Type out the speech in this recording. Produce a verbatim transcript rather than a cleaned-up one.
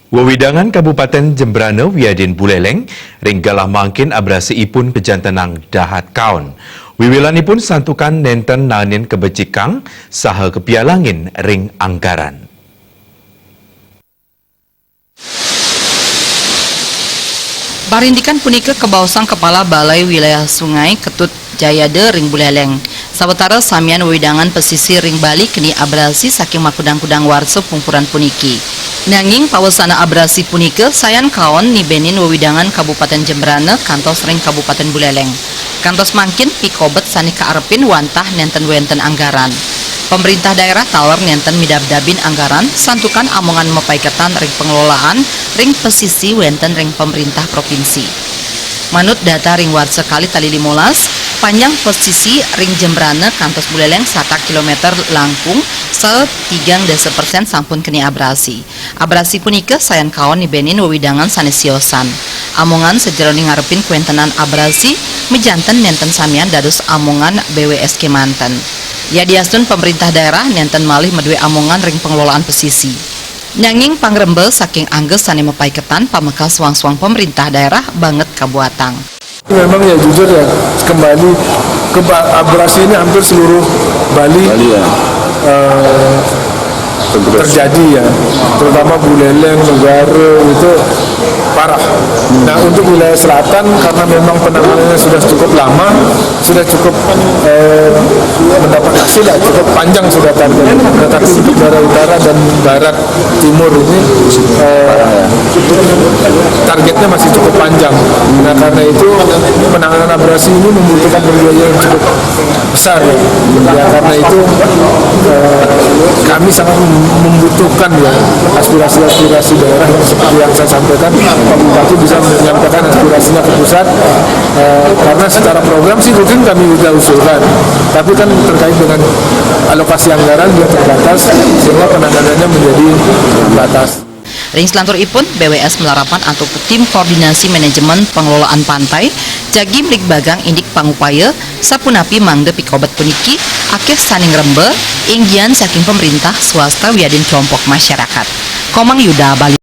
Wewidangan Kabupaten Jembrana wiadin Buleleng ring galah mangkin abrasiipun kajantenang dahat kaon. Wiwilanipun santukan nenten naenin kabecikang saha kapialangin ring anggaran. Parindikan punika kabaosang Kepala Balai Wilayah Sungai Ketut Jayada ring Buleleng. Sawatara samian wewidangan pesisir ring Bali keni abrasi saking makudang-kudang warsa pungkuran puniki. Nanging pawesana abrasi punika sayan kaon nibenin wewidangan Kabupaten Jembrana kantos ring Kabupaten Buleleng. Kantos mangkin pikobet sane kaarepin wantah nenten wenten anggaran. Pemerintah daerah taler nenten midabdabin anggaran santukan amongan mapaiketan ring pengelolaan ring pesisi wenten ring pemerintah provinsi. Manut data ring warsa kalih tali limolas, panjang pesisi ring Jembrana kantos Buleleng satak kilometer langkung, satigang dasa persen sampun keni abrasi. Abrasi punika sayan kaon nibenin wewidangan sane siosan. Amongan sajeroning ngarepin kawentenan abrasi, majanten nenten samian dados amongan B W S kemanten. Yadiastun pemerintah daerah nenten malih madue amongan ring pengelolaan pesisi. Nanging pangremba saking angga sane mapaiketan pamekas wangsuang pemerintah daerah banget kabuatang. Memang ya jujur ya, kembali ke ba-, abrasi ini hampir seluruh Bali, Bali ya. Eh, Terjadi. Terjadi ya, terutama Buleleng, Negara itu parah. Nah, untuk wilayah selatan karena memang penanganannya sudah cukup lama, sudah cukup, eh, mendapat hasil ya, cukup panjang sudah target. Tetapi untuk daerah utara dan barat timur ini, eh, targetnya masih cukup panjang. Nah, karena itu penanganan abrasi ini membutuhkan biaya yang cukup besar ya. Ya, karena itu, eh, kami sangat mem-, membutuhkan ya aspirasi-aspirasi daerah yang seperti yang saya sampaikan, Pak Bupati bisa menyampaikan aspirasinya ke pusat, eh, karena secara program sih rutin kami sudah usulkan, tapi kan terkait dengan alokasi anggaran juga terbatas sehingga penanganannya menjadi terbatas. Ring selanturipun, B W S malarapan antuk tim koordinasi manajemen pengelolaan pantai, jagi mligbagang indik pangupaya, sapunapi mangda pikobet puniki akeh sane ngremba, inggihan saking pemerintah, swasta wiadin kelompok masyarakat. Komang Yuda, Bali.